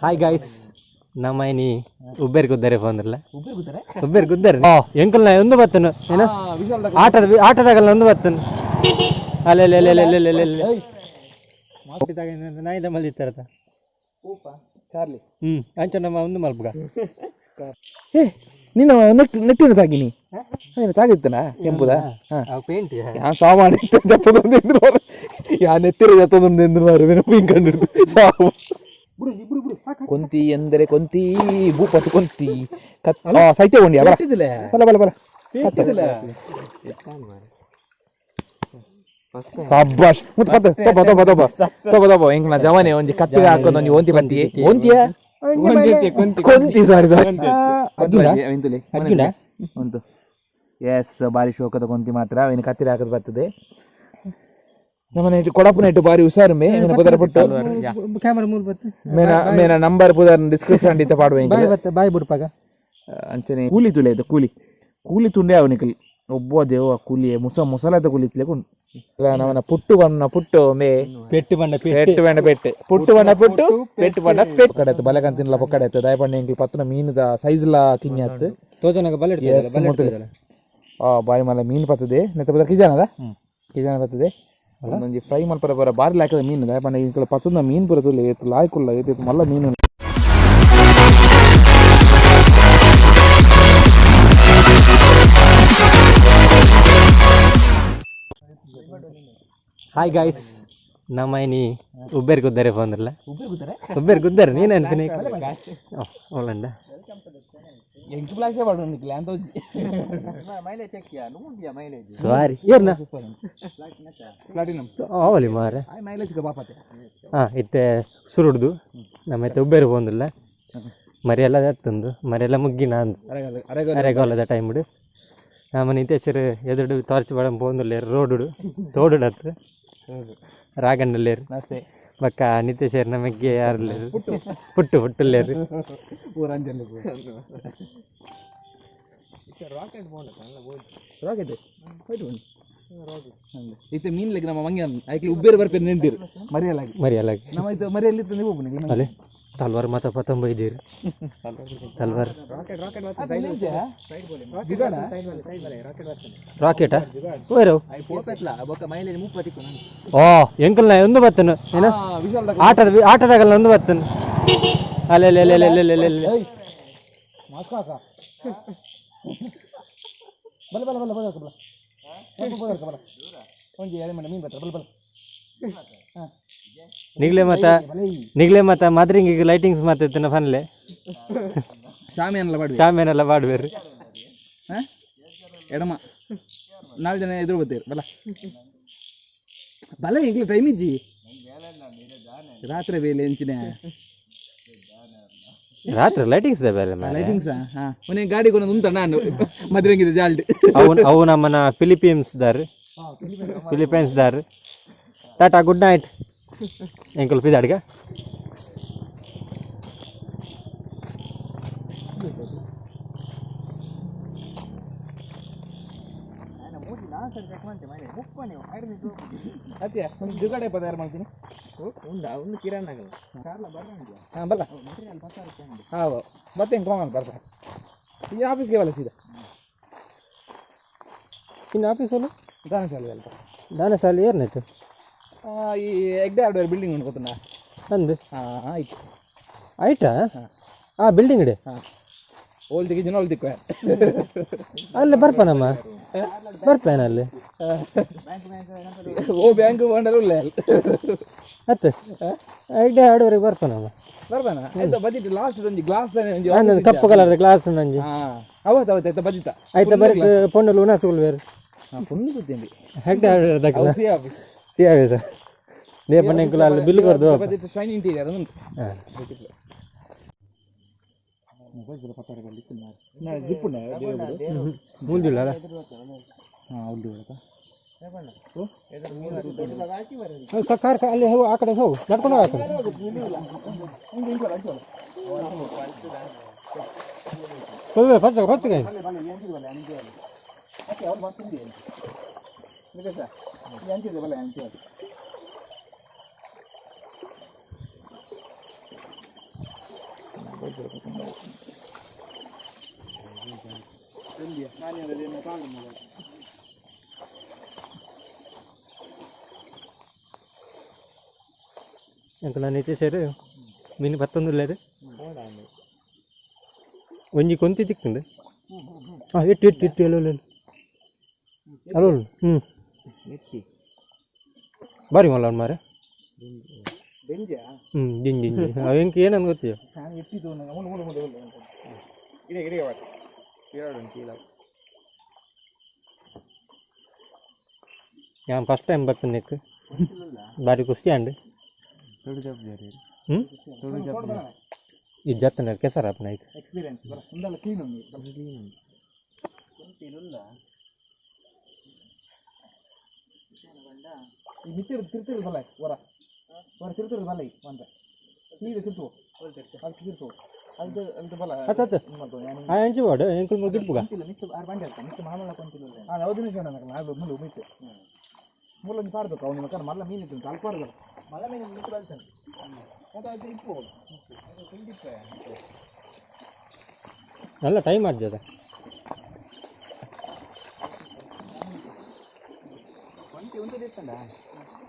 Hi guys, ನಮ್ಮ ಇನಿ ಉಬ್ಬೇರ್ ಗುದ್ದಾರೆ ಫೋನ್ರಲ್ಲ, ಉಬ್ಬೇರ್ ಗುದ್ದಾರೆ. ಓ ಎಂಕಲ್ ನಾ ಒಂದು ಬತ್ತನು ಏನ ಆಟದ ಆಟದಾಗಲ್ಲ ಒಂದು ಬತ್ತನು. ಅಲ್ಲೆ ನಾಯಿದ ಮಲ್ದಿತ್ತಾರತ. ಚಾರ್ಲಿ. ಅಂಚ ನಮ್ಮ ಒಂದು ಮಲ್ಪುಗ. ಏ, ನೀನು ನೆಟ್ಟಿನ ತಾಗಿನಿ, ನೀನು ತಾಗಿತ್ತನಾ ಕೆಂಪುದ? ಹಾಂ. ಪೇಂಟ್. ಯಾ ಸಾಮಾನು ಜತ್ತದೊಂದು ಎಂದ್ರು, ಯಾ ನೆತ್ತಿರ ಜತ್ತದೊಂದು ಎಂದ್ರು ಮಾರು ಪಿಂಕಂಡು ಸಾವು. ಕೊಂತಿ ಎಂದರೆ ಕೊಂತಿ, ಭೂಪತ್ ಕೊಂತಿ ಕತ್ ಸೈತ್ಯ ಉಂಡಿಯಾ? ಬಲ ಬಲ ಬಲ ಬಲ. ಸಾಬಾಷ್. ಮತ್ತೆ ಪತ್ತ ತೋಪ ತೋಪ ತೋಪ ತೋಪ ತೋಪ. ಎಂಕ್ಲ ಜವಾನೆ ಒಂಜಿ ಕತ್ತಿಗೆ ಹಾಕೋದು ಒಂಜಿ ಒಂತಿ ಪತ್ತಿ ಒಂತಿಯ ಕೊಂತಿ. ಸಾರಿ ಸಾರಿ. ಅಗ್ಗಿನ. ಉಂಟು. ಎಸ್, ಬಾರಿ ಶೋಕದ ಕೊಂತಿ ಮಾತ್ರ. ಅವನ ಕತ್ತಿರ ಹಾಕದ್ ಬರ್ತದೆ. ನಮ್ಮ ನೆಟ್ಟು ಕೊಡಪು ನೆಟ್ಟು ಬಾರಿ ಹುಷಾರು ಮೇ ಇವನ ಪುದರ ಪುಟ್ಟು. ಕ್ಯಾಮರಾ ಮೂಲ ಬತ್ತು. ಮೇನ ಮೇನ ನಂಬರ್ ಪುದರ್ ಡಿಸ್ಕ್ರಿಪ್ಷನ್ ಇತ್ತ ಪಾಡುವ. ಬಾಯ್ ಬತ್ತ, ಬಾಯ್ ಬುಡ್ಪಾಗ. ಅಂಚನೆ ಕೂಲಿ ತುಲೆ ಇದು ಕೂಲಿ ಕೂಲಿ ತುಂಡೆ ಅವನಿಗೆ ಒಬ್ಬ ದೇವ ಕೂಲಿ ಮುಸ ಮುಸಲಾದ ಕೂಲಿ ಇತ್ಲೆ ಕುಂಡು ನಮ್ಮನ ಪುಟ್ಟು ಬಣ್ಣ ಪುಟ್ಟು ಮೇ. ಪೆಟ್ಟು ಬಣ್ಣ. ಪೆಟ್ಟು ಬಣ್ಣ ಪೆಟ್ಟು, ಪುಟ್ಟು ಬಣ್ಣ ಪುಟ್ಟು, ಪೆಟ್ಟು ಬಣ್ಣ ಪೆಟ್ಟು. ಕಡೆ ಬಲಕಂತ ತಿನ್ಲ ಪೊಕ್ಕಡೆ ಆಯ್ತು. ದಯಪಣ್ಣ ಎಂಕ್ಲು ಪತ್ತನ ಮೀನುದ ಸೈಜ್ ಲಾ ತಿನ್ನಿ. ತೋಜನಗ ಬಲ. Yes, ಮುಟ್ಟುದು. ಆ ಬಾರಿ ಮಲ್ಲ ಮೀನು ಬರ್ತದೆ. ನೆತ್ತ ಬದ ಕಿಜಾನದ ಕಿಜಾನ ಬರ್ತದೆ. ಒಂದೊಂಜಿ ಫ್ರೈ ಮಲ್ಪರ ಬರ ಬಾರಿ ಲಾಕದ ಮೀನು. ದಯಪಣ್ಣ ಇಂಕಲ ಪತ್ತದ ಮೀನು ಪೂರ ತುಲೆ ಏತ್ ಲಾಯ್ಕುಲ್ಲ, ಏತ್ ಮಲ್ಲ ಮೀನು. ಹಾಯ್ ಗಾಯ್ಸ್, ನಮ್ಮ ಇನಿ ಉಬ್ಬೇರ್ ಗುದ್ದಾರೆ ಫೋನ್ರಲ್ಲ, ಉಬ್ಬೇರ್ ಗುದ್ದಾರೆ. ನೀನು ಅನ್ಪಿನಿ ಓಲಂಡ. ಸಾರಿ, ಏರ್ನ ಅವಲಿ ಮಾರ. ಹಾಂ, ಇತ್ತೆ ಸುರುಡ್ದು ನಮ್ಮ ಇತ್ತೆ ಉಬ್ಬೇರು ಪೋಂದಿಲ್ಲ. ಮರಿಯೆಲ್ಲ ಎತ್ತುಂದು ಮರಿಯೆಲ್ಲ ಮುಗ್ಗಿನ ಅಂದು ಅರೆಗಾಲದ ಟೈಮ್ಡು ನಮ್ಮ ನಿತೇಶರು ಎದುರು ಟಾರ್ಚ್ ಬಡ ಪೋಂದುಲ್ಲೇರು. ರೋಡುಡು ತೋಡುಡತ್ತು ರಾಗಣ್ಣಲ್ಲೇರು. ನಮಸ್ತೆ. ಬಕ್ಕ ನಿತೇಶರ್ ನಮಗೆ ಯಾರುಲ್ಲೇರು? ಪುಟ್ಟು ಪುಟ್ಟುಲ್ಲೇರು. ರಾಕೆಟ್ ಇತ್ತೆ ಮೀನ್ಲಿಕ್ಕೆ ನಮ್ಮ ಮಂಗೆ ಐಕ್ಲಿ ಉಬ್ಬೇರು ಬರ್ಪೇರು ನಿಂತಿರು ಮರಿಯಲಾಗಿ. ಮರಿಯಲ್ಲ. ನಮ್ಮ ಇತ್ತು ಮರಿಯಲ್ಲಿ ಇತ್ತು, ನೀವು ಒಬ್ಬನಿಗೆ. ಅಲ್ಲೇ ತಲ್ವಾರ್ ಮಾತ ಪತಂಬ ಇದ್ದೀರಿ ತಲ್ವಾರ್. ರಾಕೆಟಾ ಓರು? ಓ ಎಂಕಲ್ ನಾ ಒಂದು ಬತ್ತನು ಏನ ಆಟದ ಆಟದಾಗಲ್ಲ ಒಂದು ಬತ್ತನು. ಅಲ್ಲೆ. ಬಲ ಬಲ ಬಲ ಬಲ ಬಲ ಬಲ ಬಲ. ಒಂಜಿ ಎಳೆ ಮೀನು ಬತ್ತ ಬಲ ಬಲ. ನಿಗ್ಲೆ ಮತ ನಿಗ್ಲೆ ಮತ ಮಾದ್ರಿಂಗಿಗೆ ಲೈಟಿಂಗ್ಸ್ ಮಾತಾಡ್ತಾನೆ ಫನ್ಲೆ. ಶಾಮಿಯಾನಲ್ಲ ಬಾಡ್ವಿ. ಶಾಮೇನೆಲ್ಲ ಬಾಡ್ಬೇರು. ಹಾಂ, ಎಡಮ ನಾಲ್ಕು ಜನ ಎದುರು ಬರ್ತೀರಿ. ಬಲ ಬಲ, ಈಗಲೇ ಟೈಮ್ ಇಜ್ಜಿ, ರಾತ್ರಿ ಬೇಲೆ ಎಂಚಿನ. ರಾತ್ರಿ ಲೈಟಿಂಗ್ಸ್ ಬೇರೆ ಮಾರ್ರೆ. ಲೈಟಿಂಗ್ಸ್. ಹಾಂ, ಮೊನ್ನೆ ಗಾಡಿ ಕೊನೊಂದು ಉಂಟ ನಾನು ಮದ್ರಂಗಿದೆ ಜಾಲ್ಡ್. ಅವು ಅವು ನಮ್ಮನ ಫಿಲಿಪೀನ್ಸ್ ದಾರ್, ಫಿಲಿಪೈನ್ಸ್ ದಾರ್. Tata, good night. ಎಂಕುಲು ಪಿದಾಡ್ಗ. ಅತ್ಯ ಒಂದು ಜುಗಾಡೆ ಪದಾರ ಮಾಡ್ತೀನಿ. ಹಾಂ, ಬಲ್ಲ. ಹಾಂ, ಮತ್ತೆ ಹೆಂಗೆ ಹೋಗೋಣ ಬರ್ತಾ ಈ ಆಫೀಸ್ಗೆ ಬಲ್ಲ ಸೀದಾ. ಇನ್ನು ಆಫೀಸಲ್ಲ. ದಾನಶಾಲೆ ಅಲ್ಪ. ದಾನಶಾಲೆ ಏರ್ನೆಟ್. ಈ ಎಗ್ಡೆ ಆರ್ಡರ್ ಬಿಲ್ಡಿಂಗ್ ಉಂಟು ಗೊತ್ತುಂಟಾ? ಅಂದು. ಹಾಂ, ಆಯ್ತು. ಆಯ್ತಾ? ಆ ಬಿಲ್ಡಿಂಗ್ ಇಡೆ. ಹಾಂ, ಓಲ್ ದಿಕ್ಕಿ ಜನ ಓಲ್ ದಿಕ್ಕು. ಅಲ್ಲೇ ಬರ್ಪಾನಮ್ಮ, ಬರ್ಪೇನ ಅಲ್ಲಿ? ಓ ಬ್ಯಾಂಕ್ ಬಂಡಲ್ ಉಳ್ಳೆ. ಅತ್ತೆ ಐಡೆ ಆಡುವರೆಗೆ ಬರ್ಪಾನಮ್ಮ. ಬರ್ಬಾನ ಆಯ್ತಾ? ಬದಿಟ್ಟು ಲಾಸ್ಟ್ ಒಂಜಿ ಗ್ಲಾಸ್ ತಾನೆ ಒಂಜಿ. ಅಂದೊಂದು ಕಪ್ಪು ಕಲರ್ದ ಗ್ಲಾಸ್ ಉಂಡು ಒಂಜಿ. ಹಾಂ, ಅವತ್ತು ಅವತ್ತು ಆಯ್ತಾ ಬದಿತ್ತ. ಆಯ್ತಾ ಬರೀ ಪೊಣ್ಣಲು ಉಣಸುಗಳು ಬೇರೆ. ಹಾಂ, ಪೊಣ್ಣು ಗೊತ್ತೇಂದಿ. ಹೆಗ್ಡೆ ಆಡುವ C office. C office they ಪಣ್ಣೆಂಕುಲು ಅಲ್ಲಿ ಬಿಲ್ ಕೊರ್ದು. ಬದಿಟ್ಟು ಶೈನ್ ಇಂಟೀರಿಯರ್ ಉಂಟು. ಹಾಂ. ಜಿಪ್ ಉಂಟು. ಮುಂದಿಲ್ಲ. ಹಾಂ, ಉಂಟು ಬರತ್ತಾ? ಕಾರ್ ಅಲ್ಲಿ ಹೋಗು, ಆ ಕಡೆ ಹೋಗು, ನಡ್ಕೊಂಡು ಹೋಗು ಆ ಕಡೆ. ಹೋಗ್ಬೇಕು, ಫಸ್ಟ್ ಫಸ್ಟ್. ಎಂಕಲ ನಿತೇಶರು ಮೀನು ಪತ್ತೊಂದುಲ್ಲೇರು ಒಂಜಿ ಕೊಂತಿ ತಿಕ್ಕುಂಡು ಹಾಂ ಇಟ್ಟು ಇಟ್ಟು ಇಟ್ಟು ಎಲ್ಲೋ ಅಲ್ಲೋ ಹ್ಞೂ ಬಾರಿ ಮಲ್ಲ ಮಾರೆ ಹ್ಞೂ ಜಿಂಜಿ ಜಿಂಜಿ ಅವು ಎಂಕ್ ಏನಂದು ಗೊತ್ತಿಯ ഞാൻ ಫಸ್ಟ್ ಟೈಮ್ ಬರ್ತೇನೆ ಬಾರಿ ಖುಷಿ ಅಂಡ್ ಹ್ಞೂ ಈ ಜತ್ತನ ಕೆಸರಪ್ಪನ ಐತೆ ಎಕ್ಸ್ಪೀರಿಯನ್ಸ್ ಬರ ಒಂದಲ್ಲ ಕ್ಲೀನ್ ಉಂಡು ಈ ಮಿತ್ತಿರು ತಿರ್ತಿರು ಬಲ್ಲ ಹೊರ ಹೊರ ತಿರ್ತಿರು ಬಲ್ಲ ಒಂದ ಸೀದಾ ತಿರ್ತು ಅದು ತಿರ್ತು ಅದು ಅದು ಬಲ ಅತ್ತ ಅತ್ತ ಆ ಎಂಚು ವಾಡು ಎಂಕುಲ್ ಮುಗಿಟ್ ಪುಗ ಮಿತ್ತು ಆರು ಬಂಡೆ ಅರ್ಥ ಮಿತ್ತು ಮಾಮಲ್ಲ ಕೊಂತಿಲ್ಲ ಹಾಂ ಯಾವ್ದು ನಿಮಿಷ ನನಗೆ ನಾಲ್ಕು ಮುಳ್ಳು ಮಿತ್ತು ಮುಳ್ಳೊಂದು ಪಾರ್ಬೇಕು ಅವನು ಮಕ್ಕ ಮಲ್ಲ ಮೀನು ಇತ್ತು ಅಲ್ಪ ಪಾರ್ದಲ್ಲ ಮಲ್ಲ ಮೀನು ಮಿತ್ತು ಬಲ್ತಾನೆ ಅದು ಅದು ಇಪ್ಪು നല്ല ಟೈಮ್ ಆಗ್ತದೆ ಒಂಟಿ ಒಂದು ಇತ್ತಂಡ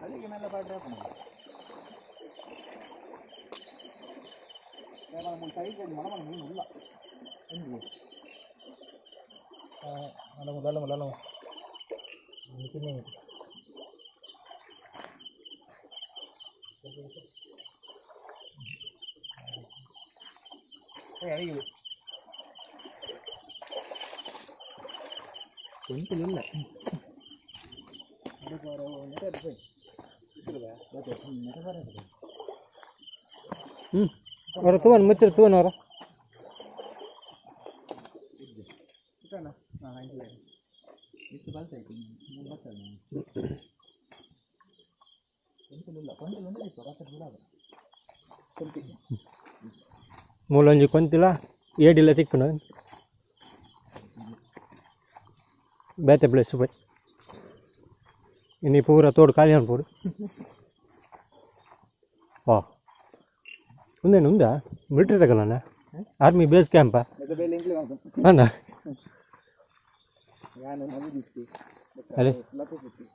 ಅದಕ್ಕೆ ಮೇಲೆ ಪಾಡ್ರೆ ಹಾಕೋಣ ಸೈಜ್ ಮಲ ಮಲ ಮೀನು ಇಲ್ಲ ಅಲ್ಲ ಅಲ್ಲ ಅಲ್ಲ ಕೊಂತಿಲ್ಲ ಹ್ಞೂ ಅವರ ತೂವನ್ ಮುಚ್ಚಿರು ತೂವನ್ ಅವರ ಮೂಲೊಂಜಿ ಕೊಂತಿಲ್ಲ ಏಡಿಲ್ಲ ತಿಕ್ಕುನ ಬೇತೆ ಪ್ಲೇಸ್ ಪೋಯ್ ಇನಿ ಪೂರ ತೋಡು ಖಾಲಿ ಅನ್ಪೋಡು ವಾ ಉಂದೇನು ಉಂದಾ ಮಿಲಿಟ್ರಿ ತಗಲಣ್ಣ ಆರ್ಮಿ ಬೇಸ್ ಕ್ಯಾಂಪಾ ಅಣ್ಣ ಅಲ್ಲೇ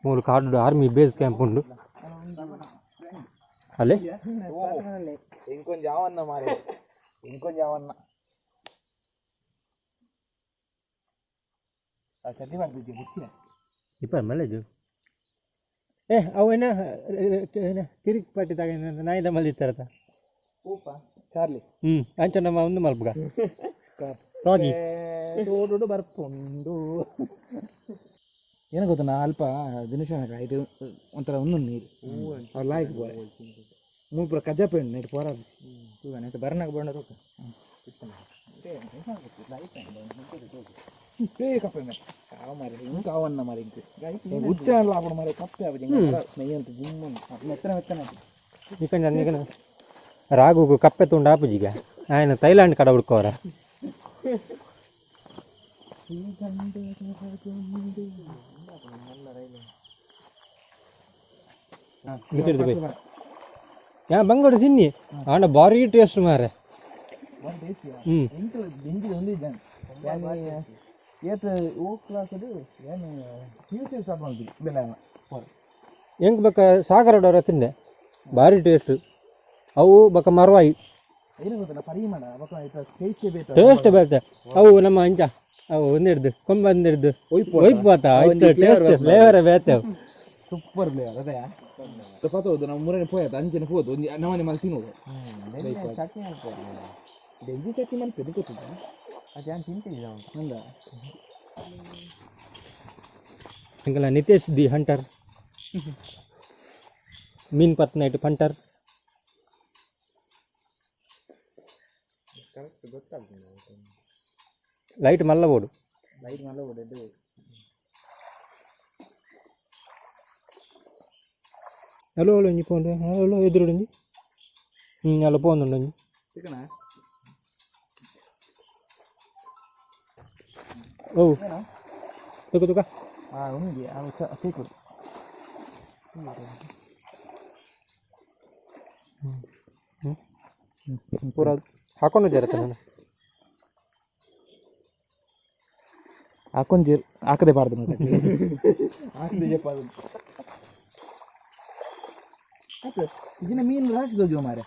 ಮೂರು ಕಾಡು ಆರ್ಮಿ ಬೇಸ್ ಕ್ಯಾಂಪ್ ಉಂಡು ಅಲ್ಲೇ ಇಂಕೊಂಜ ಯಾವನ್ನ ಮಾರೆ ಇಂಕೊಂಜ ಯಾವನ್ನ ಚಡ್ಡಿ ಮಾಡ್ತಿದ್ದೆ ಬುಚ್ಚಿನ ಇಪ್ಪ ಮಲ್ಲೇಜು ಏ ಅವು ಏನ ಏನ ಕಿರಿಕ್ ಪಾಟಿ ತಾಗ ನಾಯಿದ ಮಲ್ದಿತ್ತಾರತ ಊಪ ಚಾರ್ಲಿ ಹ್ಞೂ ಅಂಚ ನಮ್ಮ ಒಂದು ಮಲ್ಪುಗ ರಾಗಿ ತೋಡು ಬರ್ಪುಂಡು ಏನು ಗೊತ್ತಾ ಅಲ್ಪ ದಿನಶ ಇದು ಒಂಥರ ಒಂದೊಂದು ನೀರು ಅವ್ರು ಲಾಯ್ಕ್ ಬೋರೆ ಮೂರು ಪೂರ ಕಜಾಪೆ ಉಂಡು ನೆಟ್ ಪೋರ ಬರ್ನಾಗ ಬಂಡ ತೋಕ ಕಪ್ಪೆ ಮೇಲೆ ಕಾವು ಮಾರಿ ಹಿಂಗೆ ಕಾವನ್ನ ಮಾರಿ ಹಿಂಗೆ ಉಚ್ಚಾರಲ್ಲ ಆಪಡು ಮಾರಿ ಕಪ್ಪೆ ಆಪು ನೆಯ್ಯಂತ ಜಿಮ್ಮನ್ ಮೆತ್ತನ ಮೆತ್ತನ ನಿಕಂಜ ನಿಕನ ರಾಗುಗು ಕಪ್ಪೆ ತುಂಡು ಆಪುಜಿಗ ఆయన ಥೈಲ್ಯಾಂಡ್ ಕಡ ಹುಡ್ಕೋರ ಯಾ ಬಂಗೋಡು ತಿನ್ನಿ ಆಂಡ ಬಾರಿ ಟೇಸ್ಟ್ ಮಾರೆ ಹ್ಞೂ ಏತ್ ಓ ಕ್ಲಾಸ್ ಏನು ಪಿ ಯು ಸಿ ಸ್ಟಾರ್ಟ್ ಮಾಡ್ತೀವಿ ಬೆಲ್ಲ ಹೆಂಗೆ ಬಕ್ಕ ಸಾಗರಡವರ ತಿಂದೆ ಭಾರಿ ಟೇಸ್ಟ್ ಅವು ಬಕ್ಕ ಮರವಾಯಿ ಏನು ಗೊತ್ತಲ್ಲ ಪರಿಮಳ ಬೊಕ ಟೇಸ್ಟ್ ಬೇಕು ಟೇಸ್ಟ್ ಬರುತ್ತೆ ಅವು ನಮ್ಮ ಅಂಚ ಅವು ಒಂದಿಡ್ದು ಕೊಂಬ ಒಂದಿಡ್ದು ಒಯ್ಪು ಆತ ಟೇಸ್ಟ್ ಫ್ಲೇವರ್ ಬೇತೆ ಅವು ಸೂಪರ್ ಫ್ಲೇವರ್ ಅದೇ ಸ್ವಲ್ಪ ಹೌದು ನಾವು ಮೂರನೇ ಪೋಯ್ ಅಂಚನೆ ಪೋದು ಒಂದು ನಮ್ಮನೆ ಮಲ್ ತಿನ್ನೋದು ಚಟ್ನಿ ಬೆಂಜಿ ಚಟ್ನಿ ಮಲ್ಪೆ ಗೊತ್ತಿದ್ದ ಅದು ತಿಂತಿಲ್ಲ ಅಲ್ಲ ಅಂಕಲ ನಿತೇಶ್ the hunter ಮೀನ್ ಪತ್ ನೈಟ್ ಫಂಟರ್ ಲೈಟ್ ಮಲ್ಲ ಬೋಡು ಲೈಟ್ ಮಲ್ಲ ಬೋಡು ಹಲೋ ಹಲೋ ಒಂಜಿ ಪೋಂಡು ಹಲೋ ಎದುರುಡು ಹ್ಞೂ ಅಲ್ಲ ಪೋಂದುಂಡು ಒಂಜಿ ಚಿಕನ ಓ ತುಕ ತುಕ ಹಾಂ ಉಂಡಿ ಅವು ಚೇಕು ಪೂರ ಹಾಕೊಂಡು ಜರತ್ತ ನಾನು ಹಾಕೊಂಜಿ ಹಾಕದೆ ಬಾರ್ದು ಹಾಕದೆ ಜಪ್ಪಾದು ಇದನ್ನ ಮೀನು ರಾಶಿ ತೋಜುವ ಮಾರೆ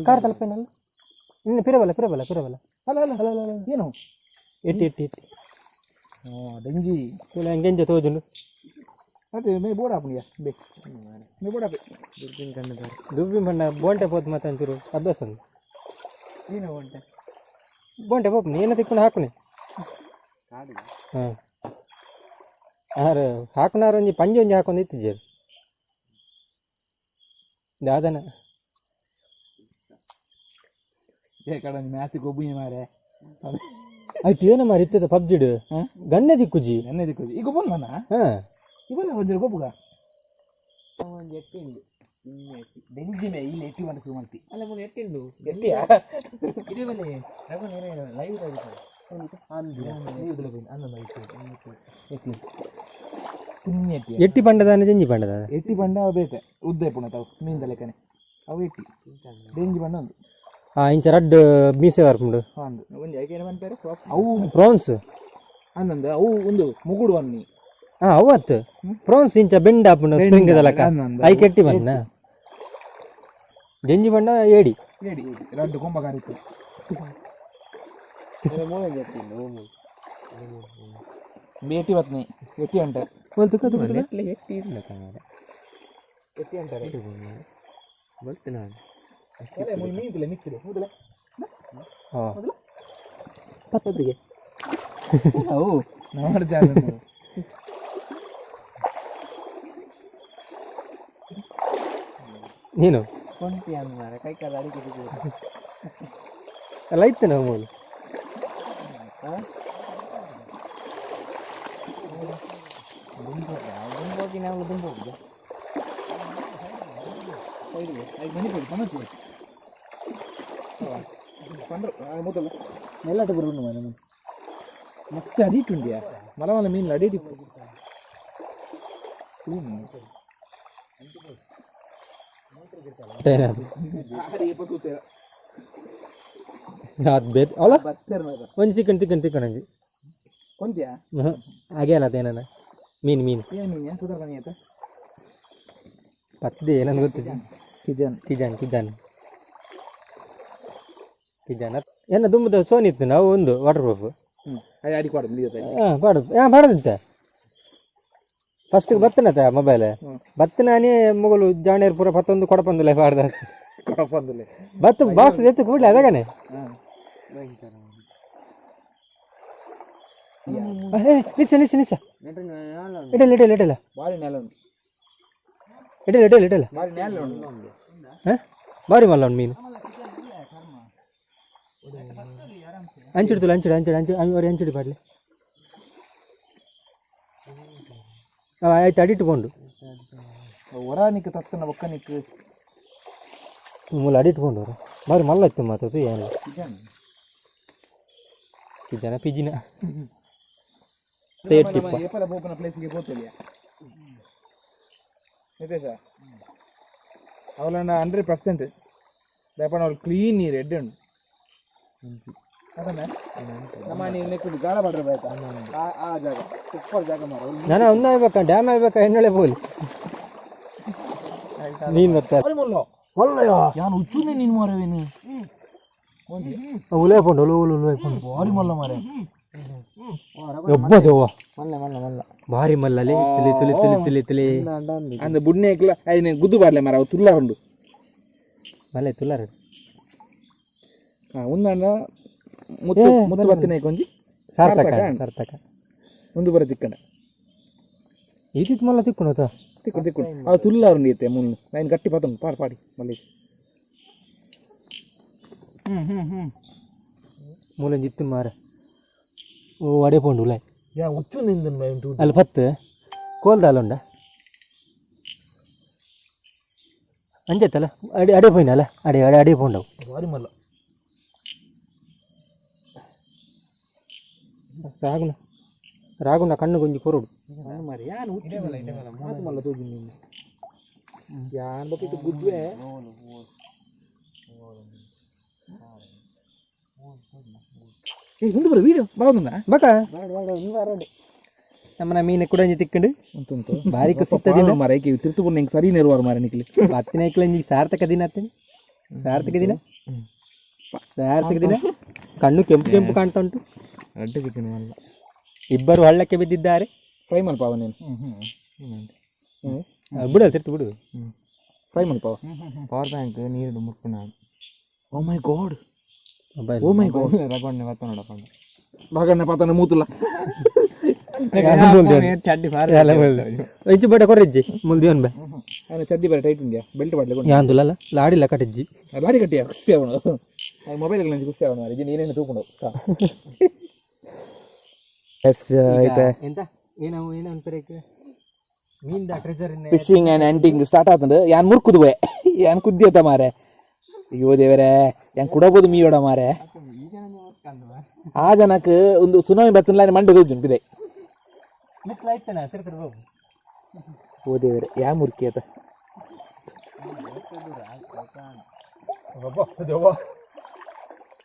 ಕಾರ್ ತಲುಪೇನಲ್ಲ ಇನ್ನು ಪಿರಬಲ್ಲ ಪಿರಬಲ್ಲ ಪಿರಬಲ್ಲ. ಅಲ್ಲ ಅಲ್ಲ ಅಲ್ಲ ಅಲ್ಲ ಏನು ಎಟ್ಟಿ ಎಟ್ಟಿ ಎಟ್ಟಿ ಡೆಂಜಿ ತುಲೆ ಎಂಗೆಂಜ ತೋಜುಂಡು. ಅದೇ ಮೇ ಬೋಡ ಆಪುಂಡಿಯ ಬೇ ಮೇ ಬೋಡ ಆಪೆ ದುಬ್ಬಿನ ಬಣ್ಣ ಬೋಂಟೆ ಪೋತು ಮತ್ತೆ ಒಂಚೂರು ಅಭ್ಯಾಸ ಉಂಟು. ಏನು ಬೋಂಟೆ? ಬೋಂಟೆ ಪೋಪು ನೀನು ತಿಕ್ಕೊಂಡು ಹಾಕುನೆ. ಹಾಂ ಆರು ಹಾಕುನಾರು ಒಂಜಿ ಪಂಜಿ ಒಂಜಿ ಹಾಕೊಂಡು ಇತ್ತಿಜ್ಜರು ದಾದನ. ಕಡೆ ಮ್ಯಾಚ್ ಗೊಬ್ಬಿ ಮಾರೆ. ಆಯ್ತು ಏನು ಮಾರಿ ಇತ್ತದ ಪಬ್ಜಿಡ್ ಗನ್ನೆ ದಿಕ್ಕುಜಿ. ಗನ್ನೆ ದಿಕ್ಕುಜಿ ಈಗ ಬಂದ. ಹಾಂ ಇವಲ್ಲ ಒಂಜಿ ಗೊಬ್ಬುಗ ಡೆಂಜಿ ಮೇ ಇಲ್ಲಿ ಎಟ್ಟಿ ಬಂದ ಸುಮಂತಿ. ಅಲ್ಲ ಮೂಲ ಎಟ್ಟಿಂಡು. ಎಟ್ಟಿಯಾ? ಇಡೀ ಲೈವ್. ಎಟ್ಟಿ ಪಂಡದಾನೆ ಜಂಜಿ ಪಂಡದಾನೆ? ಎಟ್ಟಿ ಬಂಡ ಬೇತೆ ಉದ್ದ ಇಪ್ಪುಣ ತಾವು ಮೀನ್ದ ಲೆಕ್ಕನೆ ಅವು ಎಟ್ಟಿ ಡೆಂಜಿ ಬಂಡ ಒಂದು. ಹಾಂ ಇಂಚ ರಡ್ಡ್ ಮೀಸೆ ಬರ್ಪುಂಡು. ಅಂದು ಒಂಜಿ ಐಕೆ ಪನ್ಪೇರೆ ಅವು ಪ್ರಾನ್ಸ್. ಅಂದಂದು ಅವು ಒಂದು ಮುಗುಡು ಬನ್ನಿ. ಹಾಂ ಅವತ್ತು ಪ್ರಾನ್ಸ್ ಇಂಚ ಬೆಂಡ್ ಆಪುಂಡು ಸ್ಪ್ರಿಂಗ್ ಲೆಕ್ಕ. ಐಕ್ ಎಟ್ಟಿ ಬಣ್ಣ ಜಂಜಿ ಬಣ್ಣ ಏಡಿ. ಏಡಿ ರಡ್ಡು ಕೊಂಬಗಾರಿತ್ತು ಎಟ್ಟಿ ಬತ್ನಿ ಎಟ್ಟಿ ಅಂಟಾರೆ. ಎಟ್ಟಿ ಅಂಟಾರೆ. ಪತ್ತೊತ್ತಿಗೆ. ನೀನು ಅಲ್ಲ ಇತ್ತು ನಾವು ಮೂಲು. ಮಸ್ತ್ ಅಡಿಟ್ ಉಂಡಿಯಾ ಮಲ ಮಲ ಮೀನು ಅಡಿಟ್ ಅದು ಬೇತ್ ಅಲ್ಲ ಒಂಜಿ ತಿಕ್ಕಣ್ ತಿಕ್ಕಣ್ ತಿಕ್ಕಣ್ ಒಂಜಿ. ಕೊಂತಿಯಾ? ಹಾಗೆ ಅಲ್ಲ ಅದೇನ ಮೀನು ಮೀನು. ಏನು ಮೀನು ಸುಧಾರಣೆ ಆಯ್ತಾ? ಪತ್ದೆ ಏನಂತ ಗೊತ್ತಿದೆ. ಕಿಜನ್. ಕಿಜಾನ್ ಕಿಜಾನ್ ಕಿಜಾನ್ ಏನ ದುಂಬದ ಸೋನಿ ಇತ್ತು ನಾವು ಒಂದು ವಾಟರ್ ಪ್ರೂಫ್. ಹ್ಞೂ ಅದು ಅಡಿ ಕೊಡೋದು. ಹಾಂ ಪಾಡದು ಹಾಂ ಪಾಡದಿತ್ತ ಫಸ್ಟ್ಗೆ ಬತ್ತನತ ಮೊಬೈಲ್ ಬತ್ತನಾನೇ ಮೊಗಲು ಜಾಣೇರ್ ಪೂರ ಪತ್ತೊಂದು ಕೊಡಪಂದುಲೆ ಪಾಡ್ದ. ಕೊಡಪಂದುಲೆ. ಬತ್ತು ಬಾಕ್ಸ್ ಎತ್ತು ಕೂಡಲೇ ಅದಗನೆ. ನಿಚ್ಚ ನಿಚ್ಚ ನಿಚ್ಚ ಇಡಲ್ಲ ಇಡಲ್ಲ ಇಡಲ್ಲ. ಬಾರಿ ನೆಲ ಉಂಟು. ಇಡಲ್ಲ ಇಡಲ್ಲ ಇಡಲ್ಲ. ಬಾರಿ ನೆಲ ಉಂಟು. ಹಾಂ ಬಾರಿ ಮಲ್ಲ ಉಂಟು ಮೀನು. ಅಂಚಿಡ್ತಲ್ಲ ಅಂಚಿಡು ಅಂಚಿಡು ಅಂಚು ಅವ್ರು ಅಂಚಿಡು ಪಾಡ್ಲಿ. ಆಯ್ತು ಅಡಿಟ್ಟುಕೊಂಡು. ಹೊರ ನಿಕ್ ತತ್ತನ ಬೊಕ್ಕ ನಿಕ್. ಮೂಲ ಅಡಿಟ್ಟುಕೊಂಡು ಬಾರಿ ಮಲ್ಲ ಇತ್ತು ಮಾತು ಏನು ಕಿಜನ ಪಿಜಿನ ತೇಟಿಪ್ಪ. ಏಪಲ ಬೋಪನ ಪ್ಲೇಸ್ಗೆ ಪೋತಲಿಯ ನಿತೇಶ ಅವಲಣ್ಣ 100% ದಾಪಣ ಅವಳು ಕ್ಲೀನ್ ನೀರು ಎಡ್ಡೆ ಉಂಟು ಅದನ್ನ ನಮ್ಮ ನೆಕ್ಕು ಗಾಳ ಪಡ್ರ ಬೇಕಾ ಆ ಜಾಗ ಸೂಪರ್ ಜಾಗ ಮಾರ. ನಾನು ಒಂದು ಆಗ್ಬೇಕಾ ಡ್ಯಾಮ್ ಆಗ್ಬೇಕಾ ಹೆಣ್ಣೊಳೆ ಪೋಲಿ ನೀನು ಬರ್ತಾ ಯಾನು ಹುಚ್ಚುನೆ ನೀನು ಮಾರವೇನು. ಉಲೇ ಪೋಂಡು ಉಲು ಉಲು ಉಲು ಪೋಂಡು. ಭಾರಿ ಮಲ್ಲ ಮಾರೆ. ಒಬ್ಬದವ್ವ ಮಲ್ಲ ಮಲ್ಲ ಮಲ್ಲ. ಭಾರಿ ಮಲ್ಲಲಿ ತುಲಿ ತುಲಿ ತುಲಿ ತುಲಿ ತುಲಿ. ಅಂದ ಬುಡ್ನೆ ಎಕ್ಲ ಐನೆ ಗುದ್ದು ಬಾರ್ಲೆ ಮಾರ ಅವು ತುಲ್ಲಾರ ಉಂಡು. ಮಲ್ಲೆ ತುಲ್ಲಾರ. ಹಾ ಉಂದಾಂಡ ಮುತ್ತು ಮುತ್ತು ಬತ್ತಿನ ಕೊಂಜಿ. ಸಾರ್ಥಕ ಸಾರ್ಥಕ. ಒಂದು ಬರ ತಿಕ್ಕಂಡ. ಈತಿತ್ ಮಲ್ಲ ತಿಕ್ಕೊಂಡು ತಿಕ್ಕು ತಿಕ್ಕು ಅವು ತುಲ್ಲಾರ ಉಂಡು ಐತೆ ಮುನ್ನು ನೈನ್ ಗಟ್ಟಿ ಪತಂಡು ಪಾಡ್ ಪಾಡಿ ಮಲ್ಲ. ಹ್ಞೂ ಹ್ಞೂ ಹ್ಞೂ. ಮೂಲ ಜಿತ್ತು ಮಾರ ಓ ಅಡೆ ಪೋಂಡು ಉಲಾಯ್. ಯಾ ಹುಚ್ಚು ನಿಂದನ್ ಬೈ ಉಂಟು. ಅಲ್ಲಿ ಪತ್ತು ಕೋಲ್ದಾಲ ಉಂಡ ಅಂಜತ್ತಲ್ಲ ಅಡಿ ಅಡೆ ಪೋಯಿನಲ್ಲ ಅಡೆ ಅಡೆ ಅಡೆ ಪೋಂಡವು. ಭಾರಿ ಮಲ್ಲ. ರಾಗುನ ರಾಗುನ ಕಣ್ಣು ಗುಂಜಿ ಕೊರಡು. ಮಾರಿ ಯಾನ್ ಹುಚ್ಚು ಮಾತು ಮಲ್ಲ ತೋಜಿ ನಿನ್ನ ಯಾನ್ ಬೊಕ್ಕ ಗುದ್ವೆ. ಒಂದು ಬರ ವೀಡಿಯೋ ಬರೋದುಂಡ ಬಕ ನಮ್ಮನ ಮೀನು ಕುಡಂಜಿ ತಿಕ್ಕಂಡು ಉಂಟು ಭಾರಿ ಖುಷಿ. ಮಾರ ಏಕೆ ತಿರ್ತು ಪುಣ್ಯ ಸರಿ ನೆರವಾರ ಮಾರ ನಿಕ್ಲಿ. ಬತ್ತಿನ ಐಕ್ಲಂಜಿ ಸಾರ್ಥಕ ದಿನ ಆತೇನೆ, ಸಾರ್ಥಕ ದಿನ, ಸಾರ್ಥಕ ದಿನ. ಕಣ್ಣು ಕೆಂಪು ಕೆಂಪು ಕಾಣ್ತಾ ಉಂಟು. ಇಬ್ಬರು ಹಳ್ಳಕ್ಕೆ ಬಿದ್ದಿದ್ದಾರೆ. ಫ್ರೈ ಮಲ್ಪಾವ ನೀನು. ಬಿಡು, ತಿರ್ತು ಬಿಡು. ಫ್ರೈ ಮಲ್ಪಾವ. ಪವರ್ ಬ್ಯಾಂಕ್ ನೀರು ಮುಕ್ಕುನ. Oh my God. Mobile. Oh my God. ರಬಣ್ಣೆ ಬತ್ತ ನೋಡಪ್ಪ. ಬಾಗಣ್ಣ ಪಾತನ ಮೂತುಲ್ಲ. ಚಡ್ಡಿ. ಇಜ್ಜಿ ಬೇಡ ಕೊರ್ರಿಜ್ಜಿ ಮುಲ್ದಿವನ್ ಬೇ. ಅವನು ಚಡ್ಡಿ ಬೇರೆ ಟೈಟ್ ಉಂಡ್ಯಾ, ಬೆಲ್ಟ್ ಬಾಟ್ಲೆ. ಯಾಂದುಲಲ್ಲ ಲಾಡಿಲ್ಲ ಕಟ್ಟಿಜ್ಜಿ. ಲಾರಿ ಕಟ್ಟಿಯ ಖುಷಿ ಅವನು. ಮೊಬೈಲ್ ನಂಗೆ ಖುಷಿ ಅವನು ಮಾರೆ, ನೀನೇನು ತೂಕೊಂಡು. ಎಸ್, ಐತೆ. ಎಂತ ಏನೋ ಏನೋ ಅನ್ಪರೇಕ್ ಮೀನ್ದ treasure. Fishing and hunting start ಆತಂದು ಯಾನ್ ಮುರ್ಕುದುವೆ, ಯಾನ್ ಕುದ್ದಿ ಅತ್ತ ಮಾರೆ. ಅಯ್ಯೋ ದೇವರೇ, ಯಾನ್ ಕುಡಬೋದು ಮೀಯೋಡ ಮಾರೆ. ಆ ಜನಕ್ಕೆ ಒಂದು ಸುನಾಮಿ ಬತ್ತಲ್ಲ, ಮಂಡೆ ದೋಜು ಬಿದೆ. ಓ ದೇವರೇ, ಯಾ ಮುರ್ಕಿ ಅತ್ತ.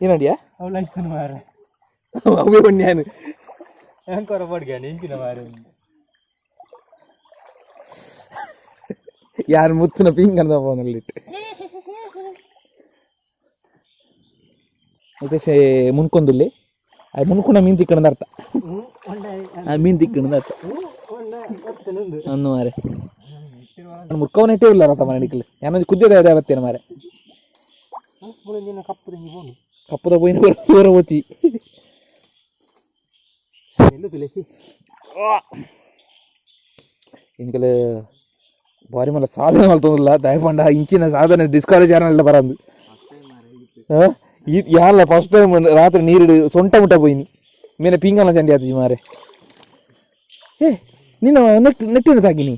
ಏನಡಿಯಾ? ಅವಳಾಯ್ತಾನ ಮಾರೆ. ಅವೇ ಬಣ್ಣ. ಹೆಂಗ್ ಬಡ್ಗ ನಿಂಚಿನ ಮಾರೆ. ಯಾರು ಮುತ್ತಿನ ಪಿಂಗ್ ಅಂತ ಫೋನಲ್ಲಿಟ್ಟು ಮತ್ತೆ ಮುನ್ಕೊಂದುಲ್ಲಿ ಅದು ಮುನ್ಕೊಂಡ ಮೀನು ತಿಕ್ಕಣದ ಅರ್ಥ. ಆ ಮೀನು ತಿಕ್ಕಣದ ಅರ್ಥ ಅನ್ನು ಮಾರೆ. ಮುರ್ಕವನ ಇಟ್ಟೇ ಇಲ್ಲ ಅರ್ಥ ಮಾರೆ. ನಿಕ್ಕಲು ಯಾನೊಂದು ಕುದ್ಯದ ಅದೇ ಬತ್ತೇನೆ ಮಾರೆ. ಕಪ್ಪು ಬೋನು. ಕಪ್ಪದ ಪೋಯಿನ ದೂರ ಹೋಚಿ. ಎಲ್ಲು ತುಳಸಿ. ಎಂಕಲ್ ಬಾರಿ ಮಲ್ಲ ಸಾಧನೆ ಮಲ್ತೊಂದಿಲ್ಲ. ದಯಪಂಡ ಇಂಚಿನ ಸಾಧನೆ ಡಿಸ್ಕರೇಜ್ ಯಾರಲ್ಲ ಬರಂದು ಯಾರಲ್ಲ. ಫಸ್ಟ್ ಟೈಮ್ ರಾತ್ರಿ ನೀರು ಸೊಂಟ ಮುಟ್ಟ ಪೋಯಿನಿ ಮೇನೆ ಪಿಂಗನ ಚಂಡಿ ಆತಿಜಿ ಮಾರೆ. ಏ, ನೀನು ನೆಟ್ ನೆಟ್ಟಿನ ತಾಗಿನಿ,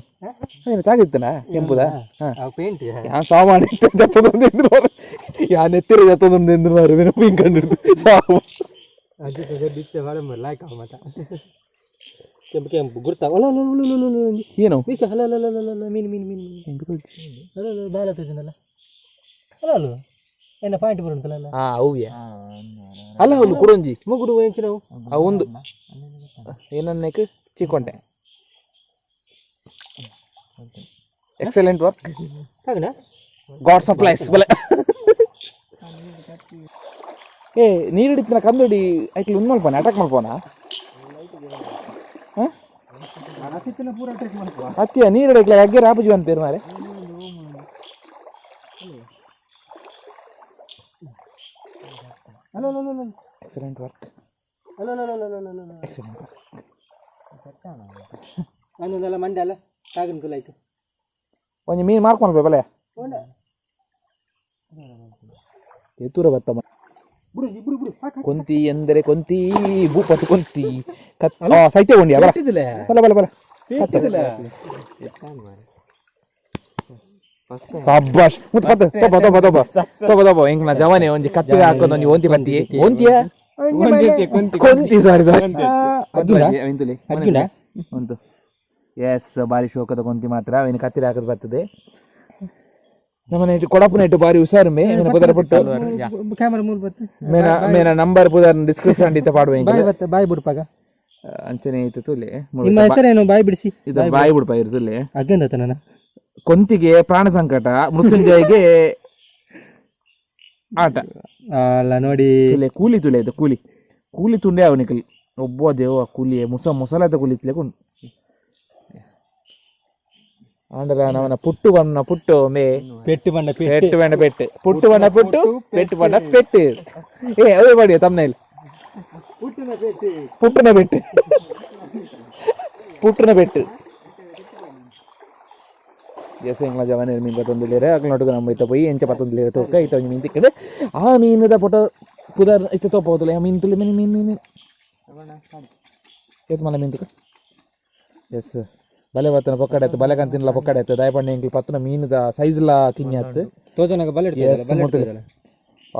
ನೀನು ತಾಗಿತ್ತನ ಕೆಂಪುದ? ಹಾಂ. ಪೇಂಟ್. ಯಾನ್ ಸಾಮಾನು ಜತ್ತದೊಂದು ಮಾರೆ, ಯಾನ್ ಎತ್ತಿರ ಜತ್ತದೊಂದು ಎಂದು ಮಾರೆ. ಮೇನೆ ಪಿಂಗ್ ಸಾವು. ಅಜ್ಜಿ ಬಿತ್ತೆ ಬಾಳ ಲಾಯ್ಕ ಮತ ಕೆಂಪು ಕೆಂಪು ಗುರ್ತಾ ಒಲ ಒಲ ಒಲ ಒಲ ಒಲ ಒಲ. ಏನು? ಮೀಸ ಹಲ ಹಲ ಹಲ ಹಲ, ಮೀನು ಮೀನು ಮೀನು ಮೀನು. ಅಲ್ಲ ಅಲ್ಲ, ಬಾಲ ತೋಜನಲ್ಲ. ಅಲ್ಲ ಅಲ್ಲ, ಏನ ಪಾಯಿಂಟ್ ಬರುಂಟಲ್ಲ ಅಲ್ಲ. ಹಾ, ಅವುಯ ಅಲ್ಲ, ಅವಳು ಕುಡೊಂಜಿ. ಮುಗುಡು ಎಂಚಿನವು. ಒಂದು ಏನನ್ನೇಕ್ ಚಿಕ್ಕೊಂಟೆ. Excellent work. ಕಾಗಣ. God supplies ಬಲೆ. ಏ, ನೀರು ಹಿಡಿತನ ಕಂದೋಡಿ ಐಕ್ಲು ಉಂದು ಮಲ್ಪೋಣ, ಅಟ್ಯಾಕ್ ಮಲ್ಪೋಣ. ಅತ್ತಿಯ ನೀರು ಹಿಡಿಕ್ಲ ಅಗ್ಗೆ ರಾಪುಜಿ ಅಂತ ಪೇರು ಮಾರೆ. ಅಲ್ಲ ಅಲ್ಲ ಅಲ್ಲ. Excellent work. ಅಲ್ಲ ಅಲ್ಲ ಅಲ್ಲ ಅಲ್ಲ ಅಲ್ಲ. Excellent work. ಒಂದೊಂದಲ್ಲ ಮಂಡೆ ಅಲ್ಲ ಕಾಗನ ಲೈಕ್. ಒಂಜಿ ಮೀನು ಮಾರ್ಕೊಂಡು ಬಲೆ ಎತ್ತೂರ ಬತ್ತಮ್ಮ. ಕೊಂತಿ ಎಂದರೆ ಕೊಂತಿ, ಭೂಪತಿ ಕೊಂತಿ ಕತ್ ಸೈತ್ಯ ಕೊಂಡಿಯಾ ಬರ ಬಲ ಬಲ ಬಲ. ಸಾಬಾಷ್ ಮುತ್ ಪತ್ತ ತೋಪ ತೋಪ ತೋಪ ತೋಪ ತೋಪ. ಎಂಕ್ನ ಜವಾನೆ ಒಂಜಿ ಕತ್ತಿಗೆ ಹಾಕೊಂಡು ಒಂಜಿ ಒಂತಿ ಬತ್ತಿ ಒಂತಿಯ ಕೊಂತಿ. ಸಾರಿ ಸಾರಿ. ಅಗ್ಗಿನ. ಉಂಟು. ಎಸ್, ಬಾರಿ ಶೋಕದ ಕೊಂತಿ ಮಾತ್ರ. ಅವನ ಕತ್ತಿರ ಹಾಕದ್ ಬರ್ತದೆ. ನಮ್ಮನೆ ಇಟ್ಟು ಕೊಡಪುನ ಇಟ್ಟು ಬಾರಿ ಹುಷಾರು ಮೇ ಮೇನ ಪುದರ ಪುಟ್ಟು. ಕ್ಯಾಮರಾ ಮೂಲ ಬತ್ತು. ಮೇನ ಮೇನ ನಂಬರ್ ಪುದರ್ ಡಿಸ್ಕ್ರಿಪ್ಷನ್ ಇತ್ತ ಪಾಡುವೆ. ಬಾಯ್ ಬತ್ತ, ಬಾಯ್ ಬಿಡ್ಪಾಗ. ಅಂಚನೆ ಇತ್ತು ತುಲೆ. ನಿಮ್ಮ ಹೆಸರೇನು? ಬಾಯ್ ಬಿಡಿಸಿ. ಇದು ಬಾಯಿ ಬಿಡ್ಪ ಇರ್ತುಲೆ. ಅಗ್ಗಂದ ನನ್ನ. ಕೊಂತಿಗೆ ಪ್ರಾಣ ಸಂಕಟ, ಮೃತ್ಯುಂಜಯಗೆ ಆಟ. ಅಲ್ಲ ನೋಡಿ. ತುಲೆ ಕೂಲಿ ತುಲೆ ಇದು ಕೂಲಿ ಕೂಲಿ ತುಂಡೆ ಅವನಿಕಲಿ ಒಬ್ಬ ದೇವ ಕೂಲಿ ಮುಸ ಮುಸಲಾದ ಕೂಲಿ ತುಲೆ ಕೊಂಡು ಆಂಡಲ ನವನ ಪುಟ್ಟು ಬಣ್ಣ ಪುಟ್ಟು ಮೇ. ಪೆಟ್ಟು ಬಂಡ. ಪೆಟ್ಟು ಬಣ್ಣ ಪೆಟ್ಟು, ಪುಟ್ಟು ಬಣ್ಣ ಪುಟ್ಟು, ಪೆಟ್ಟು ಬಣ್ಣ ಪೆಟ್ಟು. ಏ, ಅವೇ ಮಾಡಿ ತಮ್ಮನೇಲಿ. ಪುಟ್ಟನ ಪೆಟ್ಟು, ಪುಟ್ಟನ ಪೆಟ್ಟು. ಎಸ್, ಎಂಗ್ಲ ಜವಾನಿ ಮೀನು ಪತ್ತೊಂದಿಲ್ಲೇರೆ ಅಕ್ಲೋಟು ನಮ್ಮ ಇತ್ತ ಪೋಯಿ ಎಂಚ ಪತ್ತೊಂದಿಲ್ಲೇರೆ ತೋಕ ಇತ್ತ ಒಂಜಿ ಮೀನು ತಿಕ್ಕಡೆ. ಆ ಮೀನುದ ಪೊಟ ಪುದರ್ ಇತ್ತ ತೋಪೋದುಲ್ಲ. ಆ ಮೀನು ತುಲೆ ಮೀನು ಮೀನು ಮೀನು ಏತ್ ಮಲ್ಲ ಮೀನು ತಿಕ್ಕ. ಎಸ್, ಬಲೆ ಬತ್ತನ ಪೊಕ್ಕಡೆ ಆಯ್ತು, ಬಲೆ ಕಂತಿನಲ ಪೊಕ್ಕಡೆ ಆಯ್ತು. ದಯಪಂಡೆ ಎಂಕ್ಲು ಪತ್ತನ ಮೀನುದ ಸೈಜ್ಲ ಕಿನ್ನಿ ಆತ್ತು. ತೋಜನಗ ಬಲೆ. ಎಸ್, ಮುಟ್ಟುದು.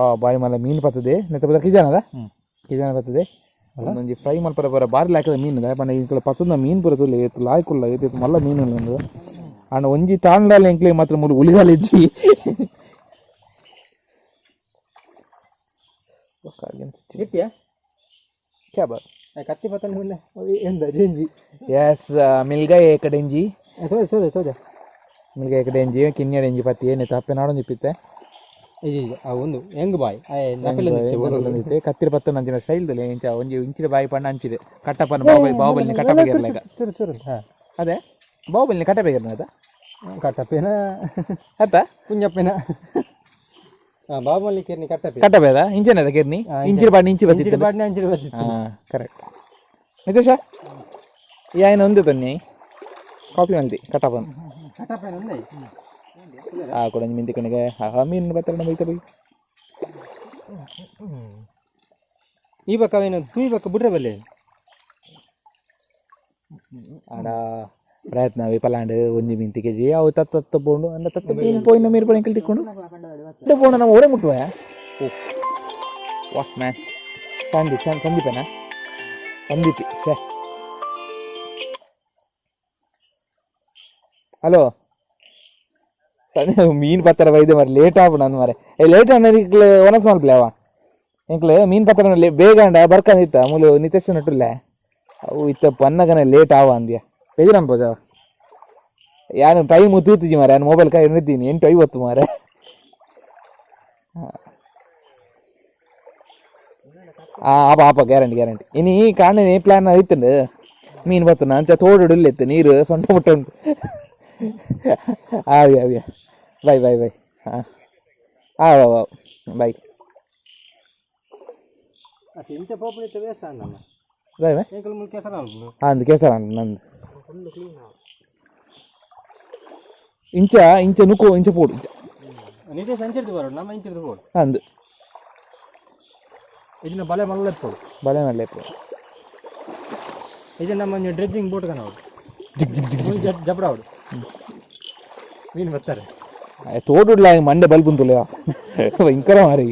ಆ ಬಾರಿ ಮಲ್ಲ ಮೀನು ಪತ್ತದೆ. ನೆತ್ತ ಪದ ಕಿಜಾನದ ಕಿಜಾನ ಬರ್ತದೆ. ಒಂದೊಂಜಿ ಫ್ರೈ ಮಲ್ಪರ ಬರ ಬಾರಿ ಲಾಯ್ಕದ ಮೀನು. ದಯಪಂಡ ಎಂಕ್ಲ ಪತ್ತದ ಮೀನು ಪೂರ ತುಲೆ ಏತ್ ಲಾಯ್ಕುಲ್ಲ, ಏತ್ ಏತ್ ಮಲ್ಲ ಮೀನು ಉಂಡು. ಆಂಡ ಒಂಜಿ ತಾಂಡಲ ಎಂಕ್ಲೆ ಮಾತ್ರ ಮೂಲು ಉಳಿಗಾಲ ಇಜ್ಜಿ. ಗಿಟ್ಟಿಯಾ? ಕ್ಯಾಬ. ಕತ್ತಿ ಪತ್ತನ ಎಂದ ಜೇಂಜಿ. ಎಸ್, ಮಿಲ್ಗಾಯಿ ಏಕಡೆಂಜಿ. ಸೋಜ ಸೋಜ ಸೋಜ. ಮಿಲ್ಗಾಯಿ ಏಕಡೆಂಜಿ, ಕಿನ್ಯಡೆಂಜಿ ಪತ್ತಿ ಏನಿತ್ತು ಅಪ್ಪೆ ನಾಡೊಂಜಿ ಪಿತ್ತೆ. ಇಜಿ ಇಜಿ, ಆ ಒಂದು ಹೆಂಗ್ ಬಾಯ್ ನಪಿಲ. ಕತ್ತಿರ ಪತ್ತ ನಂಚಿನ ಸ್ಟೈಲ್ ಇಂಚ ಒಂಜಿ ಇಂಚಿನ ಬಾಯಿ ಪಣ್ಣ ಅಂಚಿದೆ ಕಟ್ಟಪ್ಪನ ಬಾಹುಬಲಿ, ಬಾಹುಬಲಿನ ಕಟ್ಟಪ್ಪ ಗೆರ್ಲಾಗ. ಚೂರು ಚೂರು, ಹಾಂ. ಅದೇ ಬಾಹುಬಲಿನ ಕಟ್ಟಪ್ಪ ಗೆರ್ನ ಅದ. ಕಟ್ಟಪ್ಪೇನ? ಅತ್ತ. ಕುಂಜಪ್ಪೇನ? ಹಾಂ, ಬಾಹುಬಲಿ ಕೇರ್ನಿ ಕಟ್ಟಪ್ಪೆ. ಕಟ್ಟಪ್ಪ ಅದ, ಇಂಚನ ಅದ ಕೆರ್ನಿ. ಇಂಚಿನ ಬಾಡಿ ಇಂಚಿ ಇಂಚಿನ ಬತ್ತಿತ್ತು. ಬಾಡಿನ ಇಂಚಿನ ಬತ್ತಿತ್ತು. ಹಾಂ, ಕರೆಕ್ಟ್. ನಿತೇಶ, ಈ ಆಯ್ನ ಒಂದೇ ತೊನ್ನಿ ಕಾಪಿ ಮಲ್ದಿ ಕಟ್ಟಪ್ಪನ. ಕಟ್ಟಪ್ಪೇನ ಒಂದೇ. ಆ ಕೊಡಂಜಿ ಮಿಂತಿ ಕಣಿಗೆ. ಹಾ, ಮೀನು ಬತ್ತರ ನಮ್ಮ ಬೈತ ಬೈ. ಈ ಬಕ್ಕ ಅವೇನು ಈ ಬಕ್ಕ ಬುಡ್ರೆ ಬಲ್ಲೆ. ಆಡ ಪ್ರಯತ್ನ ವಿಫಲಾಂಡ್. ಒಂಜಿ ಮೀನ್ ಕೆಜಿ ಅವು ತತ್ತ ತತ್ತ ಪೋಂಡು ಅಂದ ತತ್ತ ಮೀನು ಪೋಯಿನ ಮೀನು ಪೋಯಿನ ತಿಕ್ಕೊಂಡು ಪೋಂಡು ನಮ್ಮ ಓಡೆ ಮುಟ್ಟುವ. ಓ what man, Sandeep ಸಂದೀಪನಾ? ಸಂದೀಪ್ ಛೇ. ಹಲೋ ಸಂದೀಪ್, ಮೀನು ಪತ್ತರ ಬೈದೆ ಮಾರೆ, ಲೇಟ್ ಆಪುಂಡು ಅಂದ್ ಮಾರೆ. ಏ, ಲೇಟ್ ಅಣ್ಣ, ಇಕ್ಲೆ ಒನಸ್ ಮಲ್ಪಲೆ ಅವ. ಎಂಕ್ಲೆ ಮೀನು ಪತ್ತರ ಬೇಗ ಅಂಡ ಬರ್ಕಂದಿತ್ತ ಮೂಲು ನಿತೇಶ್ ನಟ್ಟುಲ್ಲೆ. ಅವು ಇತ್ತ ಪನ್ನಗನೆ ಲೇಟ್ ಆವ ಅಂದ್ಯ. ಬೇಜಾರು ಪೋಜಾವ. ಯಾನು ಟೈಮ್ ತೂತಿಜಿ ಮಾರೆ, ನಾನು ಮೊಬೈಲ್ ಕೈ ನಿಂತೀನಿ. 8:50 ಮಾರೆ. ಆ ಆಪ ಆಪ, ಗ್ಯಾರಂಟಿ ಗ್ಯಾರಂಟಿ. ಇನಿ ಕಾಣೆ ಪ್ಲಾನ್ ಐತಂಡು ಮೀನು ಬತ್ತನ ಅಂಚ ತೋಡು ಇತ್ತು, ನೀರು ಸೊಂಟ ಮುಟ್ಟ ಉಂಟು. ಆವಿ ಆವಿ, ಬಾಯ್ ಬಾಯ್ ಬಾಯ್. ಹಾಂ, ಆ ಬಾಯ್. ಇಂಚ ಪೋಪುನಿತ್ತ ವೇಸ್ಟ್ ನಮ್ಮ. Bye bye. ಎಂಕಲ್ ಮುಲ್ ಕೆಸರ. ಹಾಂ, ಕೇಸರ ನಂದು. ಇಂಚ ಇಂಚ ನುಕೋ, ಇಂಚ ಪೋಡು ಇಂಚ. ನಿತೇಶ್ ಅಂಚಿರ್ದು ಬರೋಡು, ನಮ್ಮ ಇಂಚಿರ್ದು ಬೋಡು. ಅಂದು. ಇದನ್ನ ಬಲೆ ಮಲ್ಲ ಪೋಡು. ಬಲೆ ಮಲ್ಲೆ. ಇದು ನಮ್ಮ ಒಂಜಿ ಡ್ರೆಜ್ಜಿಂಗ್ ಬೋಟ್ ಕನವಡು. ಜಿಗ್ ಜಿಗ್ ಜಿಗ್. ಜಬ್ರಾವಡು ಮೀನು ಬರ್ತಾರೆ. ತೋಡುಡ್ಲ ಮಂಡೆ ಬಲ್ಬುಂತುಲ್ಲ ಭಯಂಕರ ಮಾರಿ.